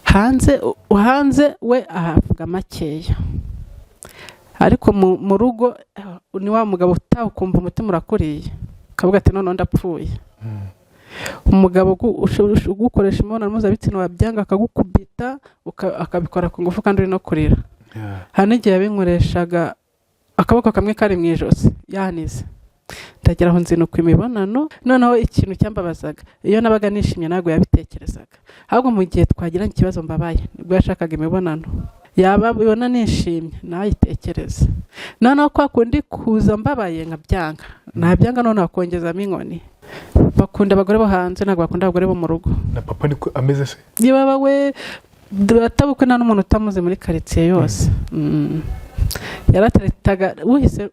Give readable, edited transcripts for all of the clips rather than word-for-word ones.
Hanze we ahavuga makeya, ariko mu rugo ni wa mugabo utawukumva umutima urakuriye, ukavuga ati: "Noneho ndapfuye." Umugabo ugukoresha imibonano mpuzabitsina, wabyanga akagukubita, akabikora ku ngufu kandi uri no kurira. Hari n'igihe yabinkoreshaga akaboko kamwe kari mu ijosi yanize. Ndagira aho nzinukwa imibonano. Noneho ikintu cyambabazaga, iyo nabaga nishimye ntabwo yabitekerezaga, ahubwo mu gihe twagiranye ikibazo mbabaye nibwo yashakaga imibonano. Yaba ibona nishimye ntayitekereze. Noneho kwa kundi kuza mbabaye nkabyanga, nabyanga noneho akongezamo inkoni. Bakunda abagore bo hanze, ntabwo bakunda abagore bo mu rugo. Na papa niko ameze se? Niba we atabukwe, nta n'umuntu utamuzi muri karitsiye yose. Yarateretaga uhise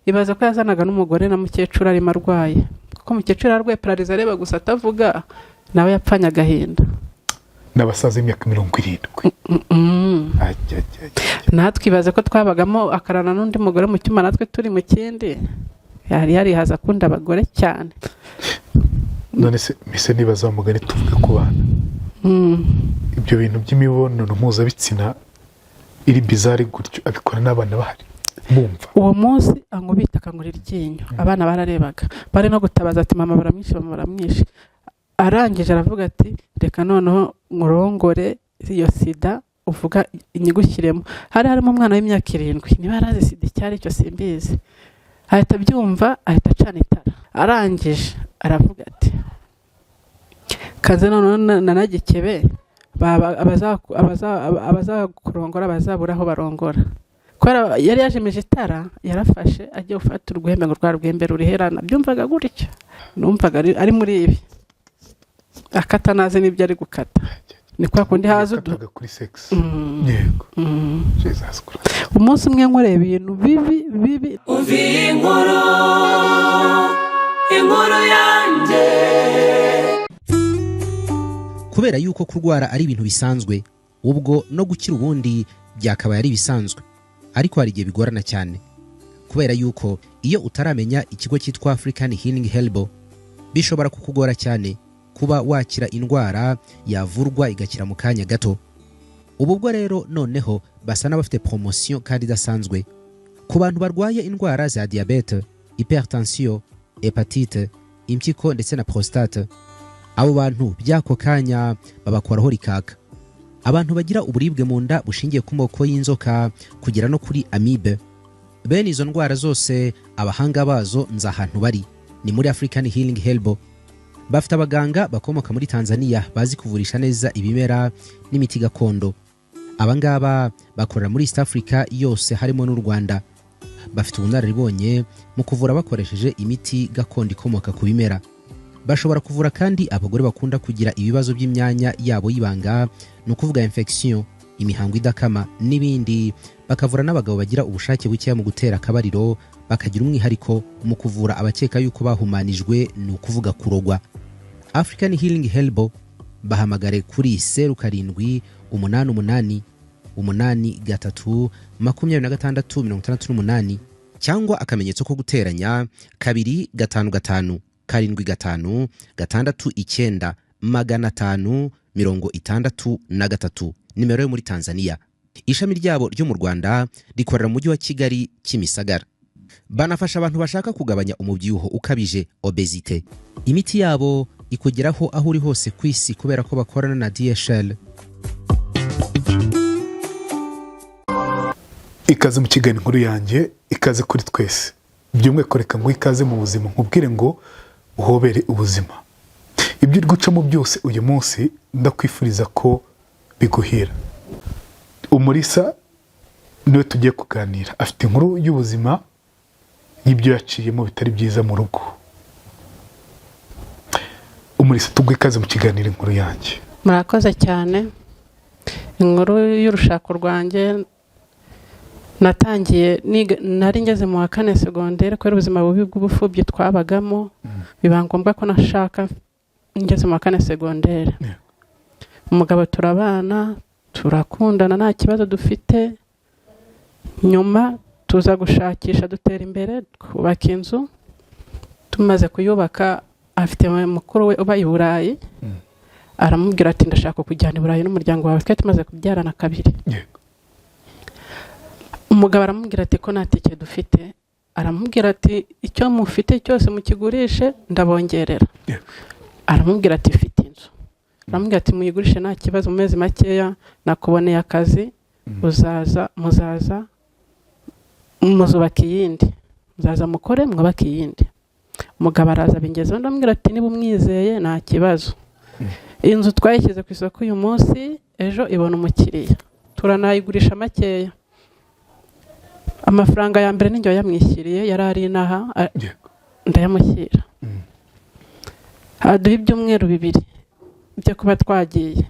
ibaza ko yazanaga n'umugore na mukecuru arimo arwaye, kuko mukecuru arwaye parariza, areba gusa atavuga, nawe yapfanye agahinda. N'abasaza b'imyaka 70. Ajya, ajya, ajya. Natwe ibaze ko twabagamo akarana n'undi mugore mu cyuma, natwe turi mu kindi. Yari yarihaza, akunda abagore cyane. None se mise nibaza, wa mugani tuvuge ku bana, ibyo bintu by'imibonano mpuzabitsina iri bizarre gutyo abikora n'abana bahari bumva? Uwo munsi ankubita akangura iryinyo, abana bararebaga, bari no gutabaza ati: "Mama baramwishe, mama baramwishe." Arangije aravuga ati: "Reka noneho nkurongore, iyo sida uvuga inyigushyiremo." Hari harimo umwana w'imyaka 7, niba yarazi sida icyo ari cyo simbizi, ahita abyumva, ahita acana itara. Arangije aravuga ati: "Kaze noneho nanagikebe abazakurongora bazabura aho barongora." Kubera yari yajimije itara, yarafashe agiye gufata urwembe ngo rwa rwembe ruriherana. Byumvaga gutyo, numvaga ari muri ibi akata, nazi n'ibyo ari gukata. Ni kwa kundi haza udu Yakataga kuri sex. Yego. Jesus Christ. Umunsi umwe nkoreye ibintu bibi bibi. Umva iyi nkuru, inkuru yanjye. Kubera yuko kurwara ari ibintu bisanzwe, ubwo no gukira ubundi byakabaye ari ibisanzwe, ariko hari igihe bigorana cyane. Kubera yuko iyo utaramenya ikigo cyitwa African Healing Herbal, bishobora kukugora cyane kuba wakira indwara yavurwa igakira mu kanya gato. Ubu bwo rero noneho basa n'abafite promotion kandi idasanzwe ku bantu barwaye indwara za diyabete, hypertension, hépatite, impyiko ndetse na prostate. Abo bantu by'ako kanya babakoraho rikaka. Abantu bagira uburibwe mu nda bushingiye ku moko y'inzoka kugera no kuri amibe, bene izo ndwara zose abahanga bazo nzi ahantu bari, ni muri African Healing Herbal. Bafite abaganga bakomoka muri Tanzania bazi kuvurisha neza ibimera n'imiti gakondo. Abangaba bakorera muri East Africa yose harimo n'u Rwanda. Bafite ubunararibonye mu kuvura bakoresheje imiti gakondo ikomoka ku bimera. Bashobora kuvura kandi abagore bakunda kugira ibibazo by'imyanya yabo y'ibanga, ni ukuvuga infection, imihango idakama n'ibindi. Bakavura n'abagabo bagira ubushake bukeya mu gutera akabariro. Bakagira umwihariko mu kuvura abakeka yuko bahumanijwe, ni ukuvuga kurogwa. African Healing Herbal, bahamagare kuri 0788 83 26 68 cyangwa akamenyetso ko guteranya 255 756 9 563, nimero yo muri Tanzania. Ishami ryabo ryo mu Rwanda rikorera mu mujyi wa Kigali, Kimisagara. Banafasha abantu bashaka kugabanya umubyibuho ukabije, obésité. Imiti yabo ikugeraho aho uri hose ku isi kubera ko bakorana na DHL. Ikaze mu kiganiro Inkuru Yanjye, ikaze kuri twese. By'umwihariko reka ngo ikaze mu buzima, nkubwire ngo uhobere ubuzima. Ibyo uri gucamo byose uyu munsi, ndakwifuriza ko biguhira. Umurisa niwe tugiye kuganira, afite inkuru y'ubuzima y'ibyo yaciyemo bitari byiza mu rugo. Umurisa, tuguhe ikaze mu kiganiro Inkuru Yanjye. Murakoze cyane. Inkuru y'urushako rwanjye natangiye nari ngeze mu wa kane segondere. Kubera ubuzima bubi bw'ubupfubyi twabagamo, biba ngombwa ko nashaka ngeze mu wa kane segondere. Umugabo turabana, turakundana, nta kibazo dufite. Nyuma tuza gushakisha, dutera imbere, twubaka inzu. Tumaze kuyubaka, afite mukuru we uba i Burayi. Aramubwira ati: "Ndashaka kujyana i Burayi n'umuryango wawe." Twari tumaze kubyarana kabiri. Umugabo aramubwira ati: "Ko nta tike dufite?" Aramubwira ati: "Icyo mufite cyose mukigurishe, ndabongerera." Aramubwira ati: "Mfite inzu." Aramubwira ati: "Muyigurishe, nta kibazo, mu mezi makeya nakuboneye akazi, uzaza, muzaza muzubaka iyindi, muzaza mukore mwubake iyindi." Umugabo araza abingezeho. Ndamubwira ati: "Niba umwizeye, nta kibazo." Inzu twayishyize ku isoko uyu munsi, ejo ibona umukiriya, turanayigurisha makeya. Amafaranga ya mbere ninjye wayamwishyiriye, yari ari inaha, ndayamushyira. Aduha ibyumweru 2 byo kuba twagiye.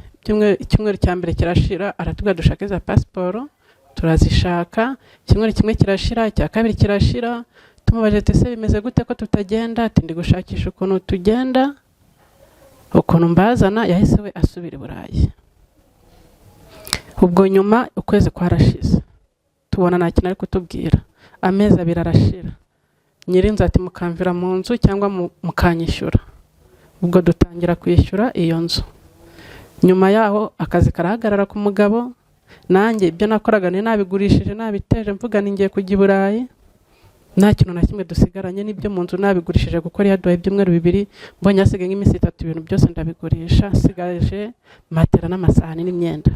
Icyumweru cya mbere kirashira, aratubwira dushake za pasiporo, turazishaka. Icyumweru kimwe kirashira, icya kabiri kirashira. Tumubajije ati: "Ese bimeze gute ko tutagenda?" Ati: "Ndi gushakisha ukuntu tugenda, ukuntu mbazana." Yahise we asubira i Burayi. Ubwo nyuma ukwezi kwarashize, tubona nta kintu ari kutubwira. Amezi 2 arashira. Nyirinzu ati: "Mukamvira mu nzu cyangwa mukanyishyura." Ubwo dutangira kwishyura iyo nzu. Nyuma yaho akazi karahagarara ku mugabo. Nanjye ibyo nakoraga nari nabigurishije, nabiteje, mvuga ni ngiye kujya i Burayi, nta kintu na kimwe dusigaranye, n'ibyo mu nzu nabigurishije, kuko yari yaduhaye ibyumweru 2. Mbonye hasigaye nk'iminsi 3, ibintu byose ndabigurisha, nsigaje matera n'amasahani n'imyenda.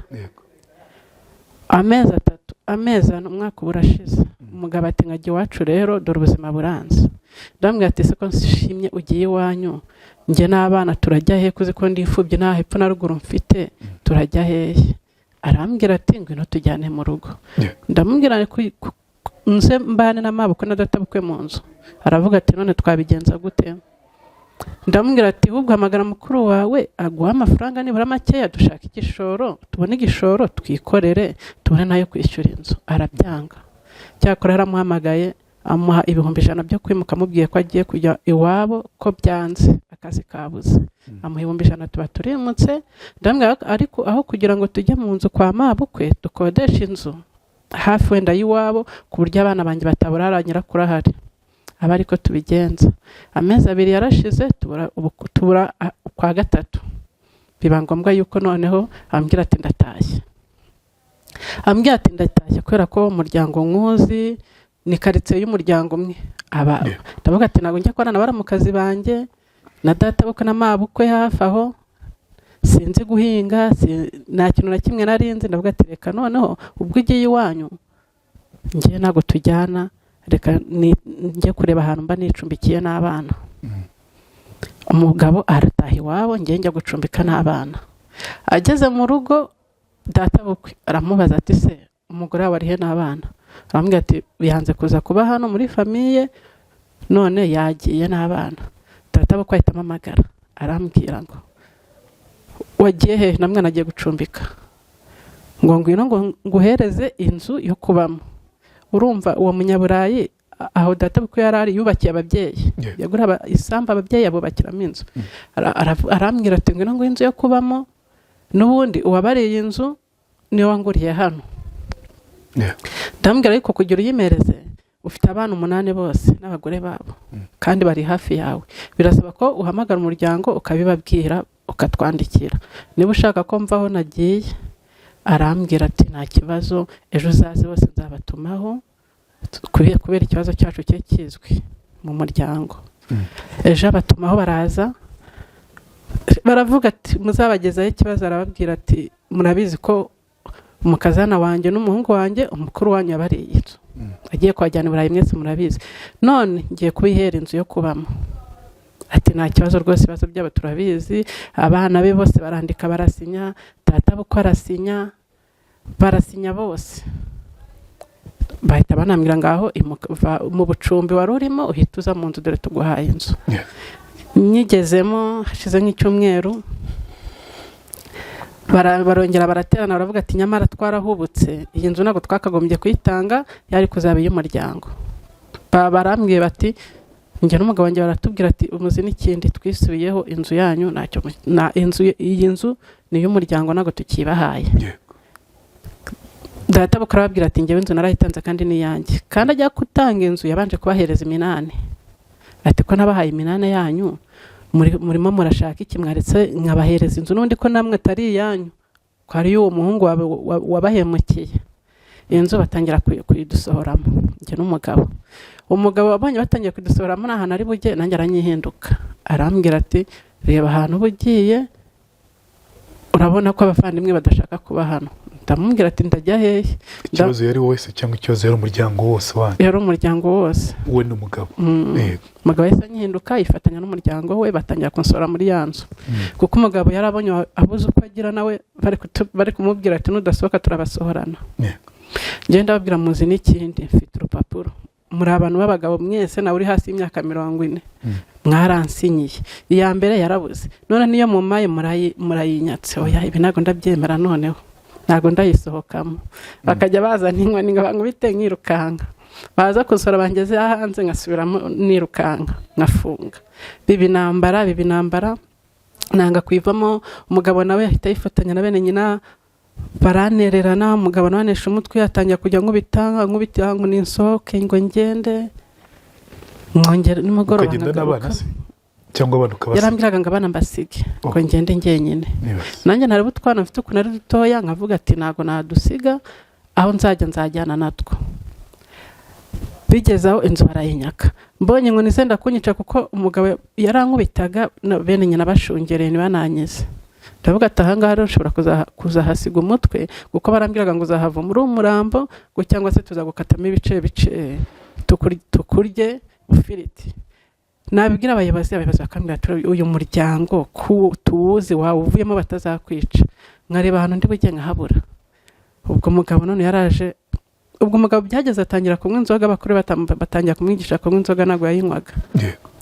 Amezi 3, amezi 4, umwaka uba urashize. Umugabo ati: "Nkajya iwacu rero, dore ubuzima buranze." Ndamubwira ati: "Ese ko nshimye ugiye iwanyu, njye n'abana turajya he? Kuzi ko ndi imfubyi, nta hepfo na ruguru mfite, turajya hehe?" Arambwira ati: "Ngwino tujyane mu rugo." Ndamubwira nze mbane na mabukwe na databukwe mu nzu. Aravuga ati: "None twabigenza gute?" Ndamubwira ati: "Ahubwo hamagara mukuru wawe aguha amafaranga nibura makeya, dushaka igishoro, tubone igishoro twikorere, tubone nayo kwishyura inzu." Arabyanga. Cyakora yaramuhamagaye, amuha 100,000 byo kwimuka, amubwiye ko agiye kujya iwabo, ko byanze, akazi kabuze. Amuha 100,000, tuba turimutse. Ndamubwira ariko aho kugira ngo tujye mu nzu kwa mabukwe, dukodeshe inzu hafi wenda y'iwabo, ku buryo abana banjye batabura nyirakuru ahari, aba ariko tubigenza. Amezi 2 yarashize, tubura tubura ukwa gatatu, biba ngombwa yuko noneho ambwira ati: "Ndatashye." Ambwira ati: "Ndatashye kubera ko umuryango nkuzi, ni karitsiye y'umuryango umwe." Aba ndavuga ati: "Ntabwo njya kubana na baramukazi banjye na data bukwe na mabukwe hafi aho, sinzi guhinga, nta kintu na kimwe nari nzi." Ndavuga ati: "Reka noneho ubwo ugiye iwanyu, njye ntabwo tujyana, reka njye kureba ahantu mba nicumbikiye n'abana." Umugabo arataha iwabo, njye njya gucumbika n'abana. Ageze mu rugo, data bukwe aramubaza ati: "Se umugore wawe ari he n'abana?" Aramubwira ati: "Yanze kuza kuba hano muri famille, none yagiye n'abana." Data bukwe ahita ampamagara, arambwira ngo: "Wagiye he?" Namwe agiye gucumbika. Ngo: "Ngwino ngo nguhereze inzu yo kubamo." Urumva uwo munyaburayi, aho data bukwe yari ari, yubakiye ababyeyi, yagura isambu ababyeyi, abubakiramo inzu. Arambwira ati: "Ngwino ngo inzu yo kubamo, n'ubundi uwabariye inzu niwe wanguriye hano." Ndamubwira: "Ariko kugira uyimereze, ufite abana umunani bose n'abagore babo, kandi bari hafi yawe, birasaba ko uhamagara umuryango ukabibabwira, ukatwandikira niba ushaka ko mvaho nagiye." Arambwira ati: "Nta kibazo, ejo uzaze bose nzabatumaho, kubera ikibazo cyacu cye kizwi mu muryango." Ejo abatumaho, baraza, baravuga ati: "Muzabagezaho ikibazo." Arababwira ati: "Murabizi ko umukazana wanjye n'umuhungu wanjye, umukuru wanyu yabariye inzu, agiye kuhajyana i Burayi, mwese murabizi, none ngiye kubihera inzu yo kubamo." Ati: "Nta kibazo rwose, ibibazo byabo turabizi." Abana be bose barandika, barasinya, data bukwe arasinya, barasinya bose. Bahita banambwira: "Ngaho va mu bucumbi wari urimo, uhita uza mu nzu, dore tuguhaye inzu." Nyigezemo hashize nk'icyumweru, barongera baraterana, baravuga ati: "Nyamara twarahubutse, iyi nzu ntabwo twakagombye kuyitanga, yari kuzaba iy'umuryango." Barambwiye bati, njye n'umugabo wanjye baratubwira ati: "Umuzi n'ikindi, twisubiyeho, inzu yanyu ntacyo na inzu, iyi nzu ni iy'umuryango, ntabwo tukibahaye." Data bukwe arababwira ati: "Njyewe inzu narayitanze kandi ni iyanjye." Kandi ajya gutanga inzu yabanje kubahereza iminani. Ati: "Ko nabahaye iminani yanyu, Murimo murashaka iki? Mwaretse nkabahereza inzu n'ubundi, ko namwe atari iyanyu, ko ari uwo muhungu wawe wabahemukiye. Inzu batangira kuyidusohoramo njye n'umugabo. Umugabo wabonye batangiye kudusohoramo nta hantu ari bujye, nanjye aranyihinduka, arambwira ati: "Reba ahantu uba ugiye, urabona ko abavandimwe badashaka kuba hano." Ndamubwira ati: "Ndajya hehe?" Ikibazo yari wowe se, cyangwa ikibazo yari umuryango wose wanyu? Yari umuryango wose. We n'umugabo? Yego. Umugabo yahise anyihinduka, yifatanya n'umuryango we, batangira kunsohora muri ya nzu, kuko umugabo yarabonye abuze uko agira nawe, bari kumubwira ati: "Nudasohoka turabasohorana." Ngenda ndababwira: "Muzi n'ikindi? Mfite urupapuro. Muri abantu b'abagabo mwese, nawe uri hasi y'imyaka 40, mwaransinyiye. Iya mbere yarabuze, none niyo mumaye murayinyatse. Oya, ibi ntabwo ndabyemera, noneho ntabwo ndayisohokamo." Bakajya bazana inkoni ngo bankubite, nkirukanka. Baza kunsora, bangeze hanze, nkasubiramo nirukanka, nkafunga. Biba intambara, biba intambara, nanga kuyivamo. Umugabo nawe ahita yifatanya na bene nyina, barantererana. Umugabo nawe anesha umutwe, yatangira kujya nkubita, nkubita ngo ninsohoke, ngo ngende, nkongera nimugoroba Ukagenda nkagaruka. n'abana se, cyangwa abana ukabasiga? Yarambwiraga ngo abana mbasige, ngo ngende njyenyine. Nibaze. Nanjye ntari butwana mfite ukuntu ari dutoya, nkavuga ati: "Ntabwo nadusiga, aho nzajya nzajyana natwo." Bigeze aho inzu barayinyaka. Mbonye ngo nizenda kunyica, kuko umugabo yarankubitaga na bene nyina bashungereye ntibananyize, ndavuga ati: "Ahangaha rero nshobora kuzahasiga umutwe, kuko barambwiraga ngo uzahava muri umurambo, ngo cyangwa se tuzagukatamo ibice bice tukurye ufiriti." Nabibwira abayobozi, abayobozi bakambwira ati: "Uyu muryango ku tuwuzi, wawe uvuyemo batazakwica." Nkareba ahantu ndi bujye nkahabura. Ubwo umugabo none yaraje. Ubwo umugabo byageze atangira kunywa inzoga, abakuru batangira kumwigisha kunywa inzoga, ntabwo yayinywaga.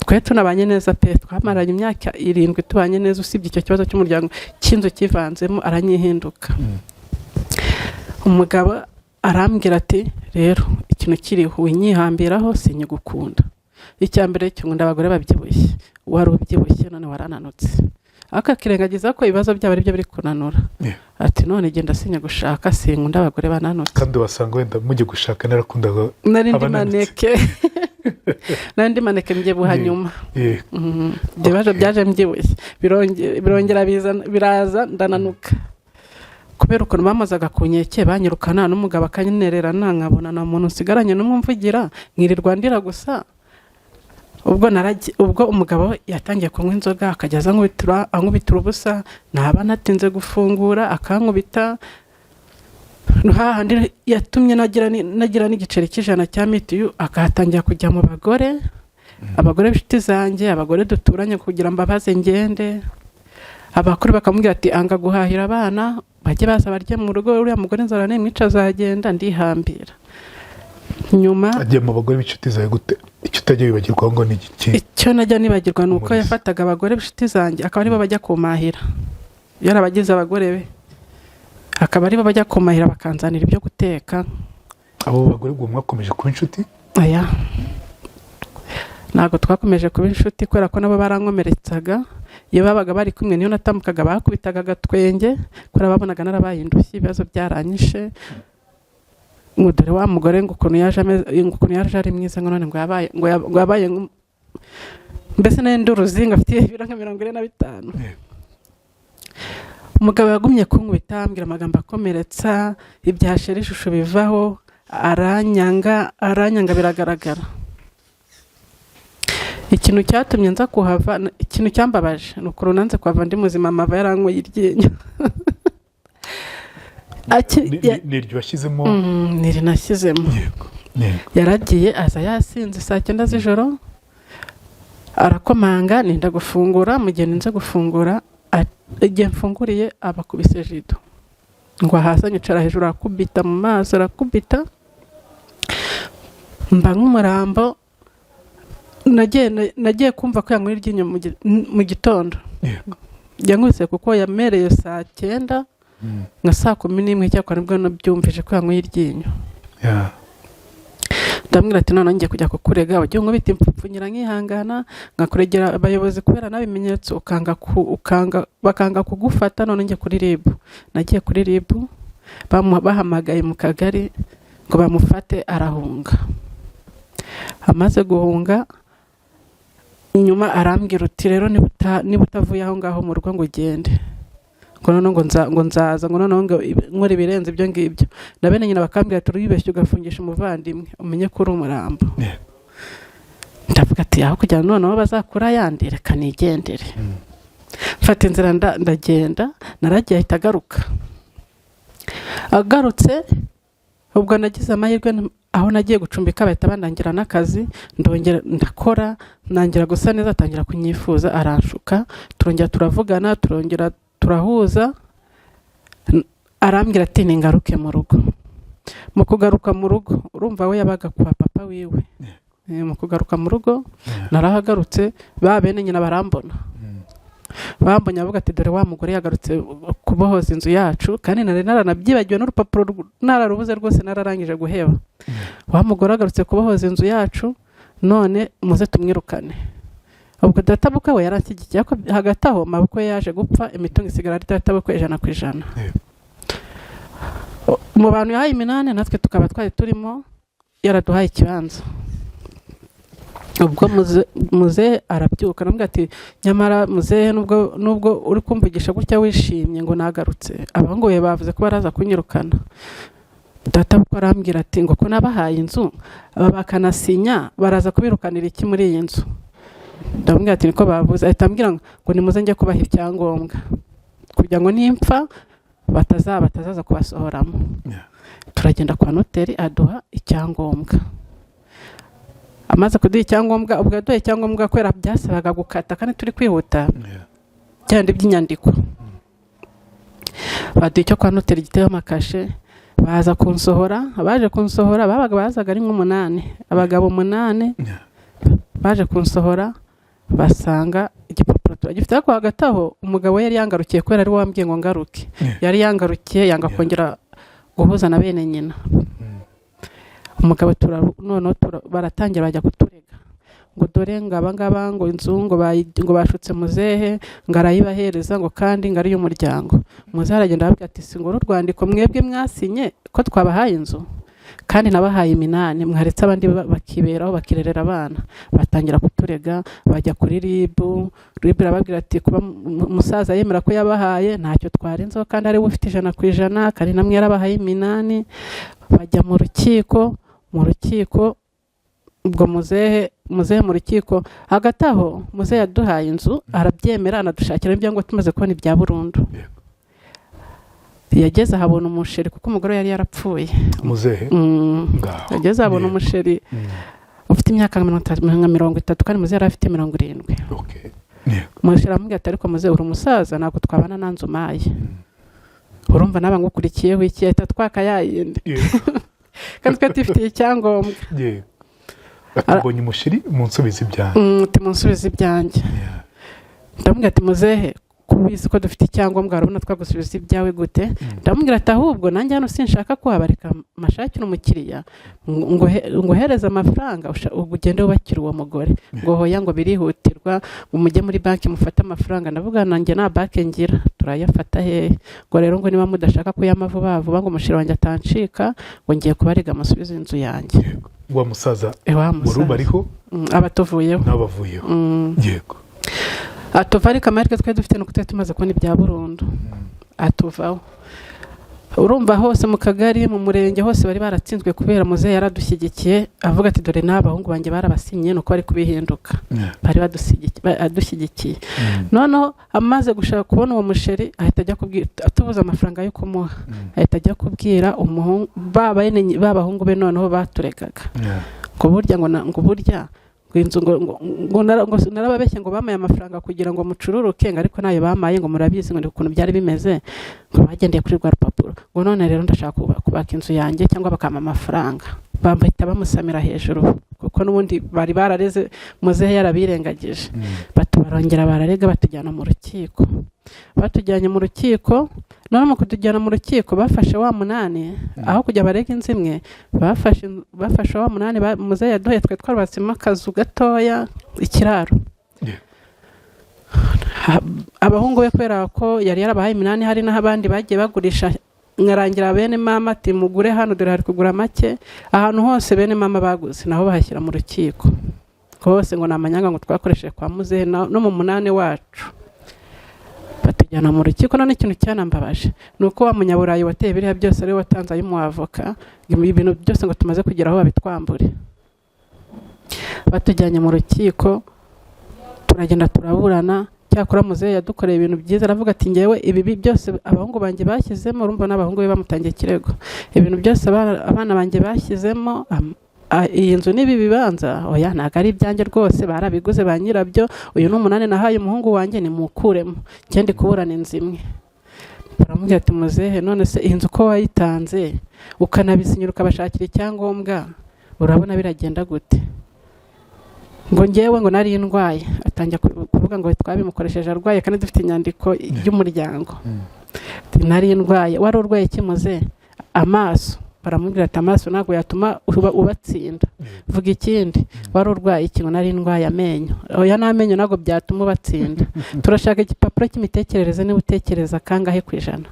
Twe tunabanye neza pe, twamaranye imyaka 7 tubanye neza, usibye icyo kibazo cy'umuryango cy'inzu kivanzemo, aranyihinduka. Umugabo arambwira ati: "Rero ikintu kiriho, winyihambiraho, sinyigukunda. Icya mbere cyo nkunda abagore babyibushye, wari ubyibushye none warananutse." Ariko akirengagiza ko ibibazo byabo ari byo biri kunanura. Ati: "None genda, sinya gushaka, sinkunda abagore bananutse." Kandi wasanga wenda mujya gushaka narakundaga Nari ndi abananutse. Maneke, nari ndi maneke, mbyibuha nyuma. Ibibazo byaje mbyibushye, birongera biraza, ndananuka kubera ukuntu bamozaga ku nkeke, banyirukana, n'umugabo akanyinererana, nkabona nta muntu nsigaranye n'umwe mvugira, nkirirwa ndira gusa. Ubwo umugabo yatangiye kunywa inzoga, akajya aza ankubitira ubusa, naba natinze gufungura akankubita. Hahandi yatumye nagira n'igiceri cy'100 cya mitiyu, akahatangira kujya mu bagore, abagore b'inshuti zanjye, abagore duturanye, kugira mbabaze ngende. Abakuru bakamubwira ati: "Anga guhahira abana, bajye baza barye mu rugo, uriya mugore inzara nimwica azagenda." Ndihambira nyuma. Agiye mu bagore b'inshuti zawe gute? Icyo utajya wibagirwa ngo ni igiki? Icyo najya nibagirwa ni uko Umurizo. yafataga abagore b'inshuti zanjye, akaba aribo bajya kumahira, yarabagize abagore be, akaba aribo bajya kumahira, bakanzanira ibyo guteka. Abo bagore ubwo mwakomeje kuba inshuti? Aya, ntabwo twakomeje kuba inshuti, kubera ko nabo barankomeretsaga. Iyo babaga bari kumwe, niyo natambukaga bakubitaga agatwenge, kubera babonaga narabaye indushyi, ibibazo byaranyishe, ngo: "Dore wa mugore, ngo ukuntu yaje ameze, ngo ukuntu yaje ari mwiza, ngo none ngo yabaye ngo yabaye mbese nayo ndi uruzinga, afite ibiro nka 45." Umugabo yagumye kunkubita, ambwira amagambo akomeretsa, ibya chéri, ishusho bivaho, aranyanga, aranyanga biragaragara. Ikintu cyatumye nza kuhava, ikintu cyambabaje ni ukuntu nanze kuhava ndi muzima, amava yaranyweye iryinyo. Ni iryo washyizemo? Ni iri nashyizemo. yego yego Yaragiye, aza yasinze saa 9 z'ijoro, arakomanga, ninda gufungura. Mu gihe ninze gufungura, igihe mfunguriye abakubise jido, ngo hasi, anyicara hejuru, arakubita mu maso, arakubita, mba nk'umurambo. Nagiye kumva ko yanyweye iryinyo mu gitondo. Yankubise kuko yamereye saa 9, nka saa 11 cyakora nibwo nabyumvise ko yanyweye iryinyo. Ndamubwira ati: "Noneho ngiye kujya kukurega. Ujye unkubita impfupfunyira nkihangana, nkakuregera abayobozi kubera n'ibimenyetso ukanga ukanga bakanga kugufata. None njye kuri RIB." Nagiye kuri RIB, bahamagaye mu kagari ngo bamufate, arahunga. Amaze guhunga, Nyuma arambwira uti: "Rero niba utavuye aho ngaho mu rugo ngo ugende," ngo noneho ngo nzaza, ngo noneho ngo nkora ibirenze ibyo ngibyo. Na bene nyina bakambwira ati: "Uribeshye ugafungisha umuvandimwe, umenye ko uri umurambo." Ndavuga ati: "Aho kugira ngo noneho bazakura ayandi, reka nigendere." Mfata inzira, ndagenda. Naragiye, ahita agaruka. Agarutse, ubwo nagize amahirwe, aho nagiye gucumbika bahita bandangira n'akazi. Ndongera ndakora, ntangira gusa neza, atangira kunyifuza, aranshuka, turongera turavugana, turongera turahuza. Arambwira ati: "Ningaruke mu rugo." Mu kugaruka mu rugo, urumva we yabaga kwa papa wiwe. Mu kugaruka mu rugo, narahagarutse, ba bene nyina barambona. Bambonye bavuga ati: "Dore wa mugore yagarutse kubohoza inzu yacu." Kandi nari naranabyibagiwe n'urupapuro nararubuze rwose, nararangije guheba. "Wa mugore agarutse kubohoza inzu yacu, none muze tumwirukane." Ubwo databukwe we yaranshyigikiye, ariko hagati aho mabukwe yaje gupfa, imitungo isigara ari databukwe 100%. Mu bantu yahaye iminani, natwe tukaba twari turimo, yaraduhaye ikibanza. Ubwo muzehe arabyuka, aramubwira ati: "Nyamara muzehe, nubwo uri kumvugisha gutya wishimye ngo nagarutse, abahungu be bavuze ko baraza kunyirukana." Data bukwe arambwira ati: "Ngo ko nabahaye inzu, aba bakanasinya, baraza kubirukanira iki muri iyi nzu?" Ndamubwira ati: "Niko bavuze." Ahita ambwira ngo nimuze njye kubaha icyangombwa kugira ngo nimpfa batazaza kubasohoramo. Turagenda kwa noteri, aduha icyangombwa. Amaze kuduha icyangombwa, ubwo yaduhaye icyangombwa kubera byasabaga gukata kandi turi kwihuta, byandi by'inyandiko, baduha icyo kwa noteri giteyeho amakashe. Baza kunsohora. Abaje kunsohora babaga bazaga ari nk'umunani, abagabo 8. Baje kunsohora basanga igipapuro turagifite, ariko hagati aho umugabo we yari yangarukiye, kubera ari we wambwiye ngo ngaruke. Yari yangarukiye, yanga kongera guhuza na bene nyina. Umugabo noneho baratangira bajya kuturega ngo dore ngo aba ngaba, ngo inzu ngo bashutse muzehe, ngo arayibahereza, ngo kandi ngo ari iy'umuryango. Muzehe aragenda arababwira ati: "Si ngo uru rwandiko mwebwe mwasinye ko twabahaye inzu, kandi nabahaye iminani, mwaretse abandi bakiberaho, bakirerera abana?" Batangira kuturega, bajya kuri RIB. RIB irababwira ati: "Kuba umusaza yemera ko yabahaye, ntacyo twarenzaho, kandi ari we ufite 100%, kandi namwe yarabahaye iminani." Bajya mu rukiko. Mu rukiko ubwo muzehe mu rukiko, hagati aho muzehe yaduhaye inzu, arabyemera, anadushakira ibyangombwa tumaze kubona ibya burundu. Yageze ahabona umusheri, kuko umugore we yari yarapfuye. Muzehe? Ngaho. Yageze ahabona umusheri ufite imyaka nka 30, kandi muzehe yari afite 70. Umusheri aramubwira ati: "Ariko muzehe, uri umusaza, ntabwo twabana nta nzu umpaye. Urumva naba ngukurikiyeho iki?" Ahita twaka yayindi, kandi twe tifitiye icyangombwa. Yego, atubonye umusheri, munsubize ibyanjye. Ati: "Munsubize ibyanjye." Ndamubwira ati: "Muzehe, kubizi ko dufite icyangombwa, urabona twagusubiza ibyawe gute?" Ndamubwira ati: "Ahubwo nanjye hano sinshaka kuhaba, reka mashakire umukiriya nguhereze amafaranga, ugende wubakire uwo mugore." Ngo hoya, ngo birihutirwa, ngo mujye muri banki mufate amafaranga. Ndavuga: "Nanjye nta banki ngira, turayafata hehe?" Ngo rero ngo niba mudashaka kuyama vuba vuba, ngo umusheri wanjye atancika, ngo ngiye kubarega, musubize inzu yanjye. Wa musaza wa wari musaza. ubariho? Aba tuvuyeho. Nabo bavuyeho. Atuva, ariko amahirwe twari dufite ni uko twari tumaze kubona ibya burundu. Atuvaho. Urumva hose mu kagari, mu murenge hose bari baratsinzwe, kubera muzehe yaradushyigikiye, avuga ati: "Dore n'abahungu banjye barabasinyiye, nuko bari kubihinduka." Bari badushyigikiye. Noneho amaze gushaka kubona uwo musheri, ahita ajya kubwira, atubuza amafaranga yo kumuha, ahita ajya kubwira umuhungu ba bahungu be noneho baturegaga, ngo burya ngo burya ngo inzu ngo narababeshye, ngo bamaye amafaranga kugira ngo mucururuke, ngo ariko nayo bamaye, ngo murabizi, ngo ni ukuntu byari bimeze, ngo bagendeye kuri rwa rupapuro, ngo none rero ndashaka kubaka inzu yanjye cyangwa bakampa amafaranga. Bahita bamusamira hejuru, kuko n'ubundi bari barareze, muzehe yarabirengagije. Barongera bararega, batujyana mu rukiko. Batujyanye mu rukiko, noneho mu kutujyana mu rukiko bafashe wa munani, aho kujya barega inzu imwe, bafashe wa munani muzehe yaduhaye. Twe twarubatsemo akazu gatoya, ikiraro. Abahungu be, kubera ko yari yarabahaye iminani, hari n'abandi bagiye bagurisha, nkarangira bene mama ati: "Mugure hano, dore hari kugura make." Ahantu hose bene mama baguze naho bahashyira mu rukiko. Bose ngo ni amanyanga, ngo twakoresheje kwa muzehe no mu munani wacu. Batujyana mu rukiko. None ikintu cyanambabaje ni uko wa munyaburayi wateye biriya byose ariwe watanze ay'umuavoka, ngo ibintu byose ngo tumaze kugeraho babitwambure. Batujyanye mu rukiko, turagenda turaburana. Cyakora muzehe yadukoreye ibintu byiza, aravuga ati: "Ngewe ibi byose abahungu banjye bashyizemo," urumva n'abahungu be bamutangiye ikirego, "ibintu byose abana banjye bashyizemo, iyi nzu n'ibi bibanza, oya, ntabwo ari ibyanjye rwose, barabiguze ba nyirabyo. Uyu ni umunani nahaye umuhungu wanjye, nimukuremo, njye ndi kuburana inzu imwe." Baramubwira ati: "Muzehe, none se iyi nzu ko wayitanze ukanabisinyira, ukabashakira icyangombwa, urabona biragenda gute?" Ngo: "Ngewe ngo nari ndwaye." Atangira kuvuga ngo twabimukoresheje arwaye kandi dufite inyandiko y'umuryango. Ati: "Nari ndwaye." "Wari urwaye iki, muzehe?" "Amaso." Baramubwira ati: "Amaso ntabwo yatuma ubatsinda, vuga ikindi. Wari urwaye iki?" Ngo: "Nari ndwaye amenyo." "Oya, n'amenyo ntabwo byatuma ubatsinda. Turashaka igipapuro cy'imitekerereze, niba utekereza kangahe ku ijana."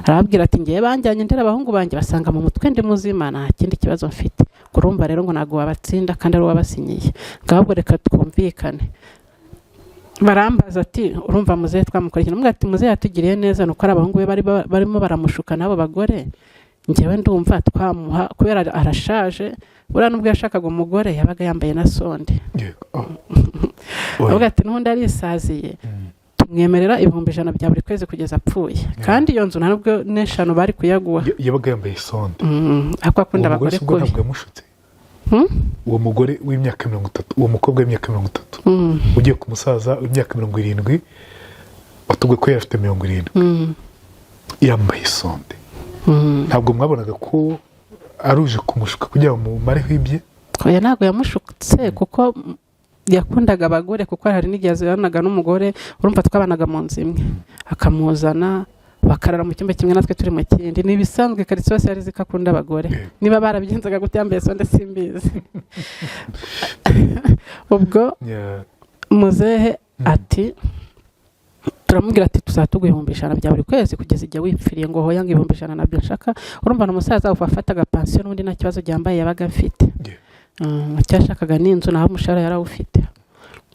Arababwira ati: "Ngewe banjyanye ndera abahungu banjye, basanga mu mutwe ndi muzima, nta kindi kibazo mfite." Urumva rero ngo ntabwo wabatsinda kandi ari uwabasinyiye. Ngaho reka twumvikane. Barambaza ati: "Urumva muzehe twamukoreye?" Namubwira ati: "Muzehe yatugiriye neza, ni uko ari abahungu be bari barimo baramushuka n'abo bagore. Njyewe ndumva twamuha, kubera arashaje. Buriya nubwo yashakaga umugore yabaga yambaye na sonde." Yego. Oh. Avuga ati: "N'ubundi arisaziye, tumwemerera 100,000 bya buri kwezi kugeza apfuye, kandi iyo nzu nta nubwo n'eshanu bari kuyaguha." Yabaga yambaye sonde? Ariko akunda Uwo mugore abagore se ubwo kubi. ntabwo yamushutse? Hmm? Uwo mugore w'imyaka 30, uwo mukobwa w'imyaka 30 ugiye ku musaza w'imyaka 70, watubwiye ko yari afite 70, yambaye sonde, ntabwo mwabonaga ko aruje kumushuka kugira ngo mumareho ibye? Oya, ntabwo yamushutse, kuko yakundaga abagore, kuko hari n'igihe azanaga n'umugore. Urumva twabanaga mu nzu imwe, akamuzana bakarara mu cyumba kimwe natwe turi mu kindi. Ni ibisanzwe, karitsiye yose yari izi ko akunda abagore. Niba barabigenzaga gute yambaye sonde simbizi. Ubwo muzehe ati, turamubwira ati: "Tuzatuguha 100,000 bya buri kwezi kugeza igihe wipfiriye." Ngo: "Hoya," ngo: "100,000 nabyo nshaka." Urumva ni umusaza wafataga pansiyo, n'ubundi nta kibazo gihambaye yabaga afite. Icyo yashakaga ni inzu, naho umushahara yarawufite.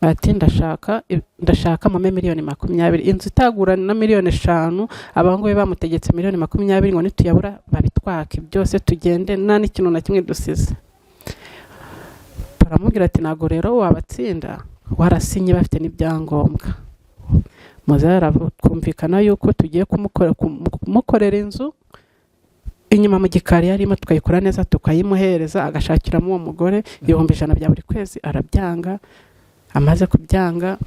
Ati: Ndashaka mame miliyoni 20, inzu itagura na miliyoni 5." Abahungu be bamutegetse miliyoni 20, ngo nituyabura babitwake byose, tugende nta n'ikintu na kimwe dusize. Baramubwira ati: "Ntabwo rero wabatsinda, warasinye bafite n'ibyangombwa." Muzehe twumvikana yuko tugiye kumukorera inzu inyuma mu gikari yarimo, tukayikora neza, tukayimuhereza, agashakiramo uwo mugore 100,000 bya buri kwezi. Arabyanga. Amaze kubyanga,